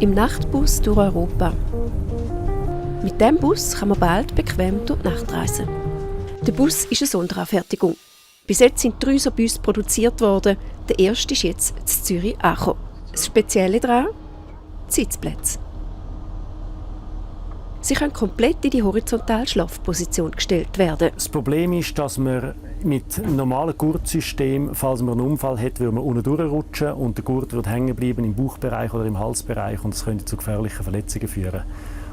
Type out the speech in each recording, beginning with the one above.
Im Nachtbus durch Europa. Mit diesem Bus kann man bald bequem durch die Nacht reisen. Der Bus ist eine Sonderanfertigung. Bis jetzt sind 3 so Busse produziert worden. Der erste ist jetzt in Zürich angekommen. Das Spezielle daran? Die Sitzplätze. Sie können komplett in die horizontale Schlafposition gestellt werden. Das Problem ist, dass man mit einem normalen Gurtsystem, falls man einen Unfall hat, würde man unten durchrutschen und der Gurt würde hängen bleiben im Bauchbereich oder im Halsbereich und das könnte zu gefährlichen Verletzungen führen.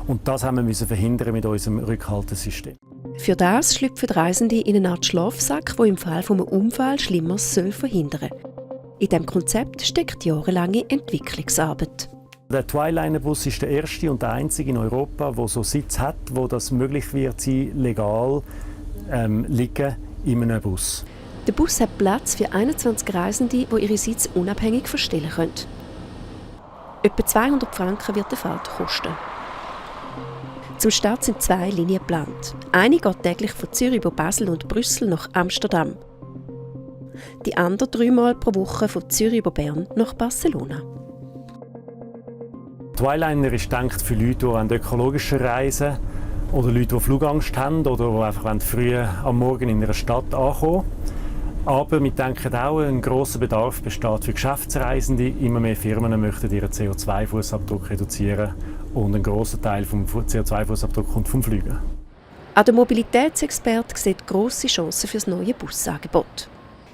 Und das haben wir verhindern mit unserem Rückhaltesystem. Für das schlüpfen Reisende in eine Art Schlafsack, der im Fall eines Unfalls Schlimmeres verhindern soll. In diesem Konzept steckt jahrelange Entwicklungsarbeit. Der Twiliner-Bus ist der erste und der einzige in Europa, der so Sitz hat, wo das möglich wird, sie legal liegen in einem Bus. Der Bus hat Platz für 21 Reisende, die ihre Sitze unabhängig verstellen können. Etwa 200 Franken wird die Fahrt kosten. Zum Start sind 2 Linien geplant. Eine geht täglich von Zürich über Basel und Brüssel nach Amsterdam. Die andere 3 Mal pro Woche von Zürich über Bern nach Barcelona. Twiliner ist gedacht für Leute, die ökologischer reisen oder Leute, die Flugangst haben oder die einfach früh am Morgen in einer Stadt ankommen. Aber wir denken auch, ein grosser Bedarf besteht für Geschäftsreisende. Immer mehr Firmen möchten ihren CO2-Fußabdruck reduzieren und ein grosser Teil vom CO2-Fußabdruck kommt vom Fliegen. Auch der Mobilitätsexperte sieht grosse Chancen für das neue Busangebot.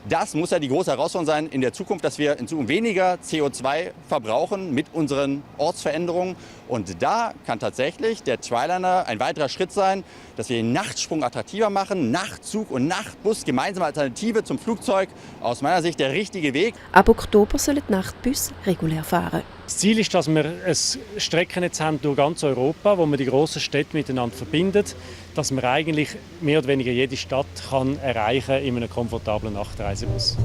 Das muss ja die große Herausforderung sein in der Zukunft, dass wir in Zukunft weniger CO2 verbrauchen mit unseren Ortsveränderungen. Und da kann tatsächlich der Twiliner ein weiterer Schritt sein, dass wir den Nachtsprung attraktiver machen. Nachtzug und Nachtbus, gemeinsame Alternative zum Flugzeug. Aus meiner Sicht der richtige Weg. Ab Oktober sollen die Nachtbusse regulär fahren. Das Ziel ist, dass wir ein Streckennetz haben durch ganz Europa, wo wir die grossen Städte miteinander verbindet, dass man eigentlich mehr oder weniger jede Stadt kann erreichen in einem komfortablen Nachtreisebus.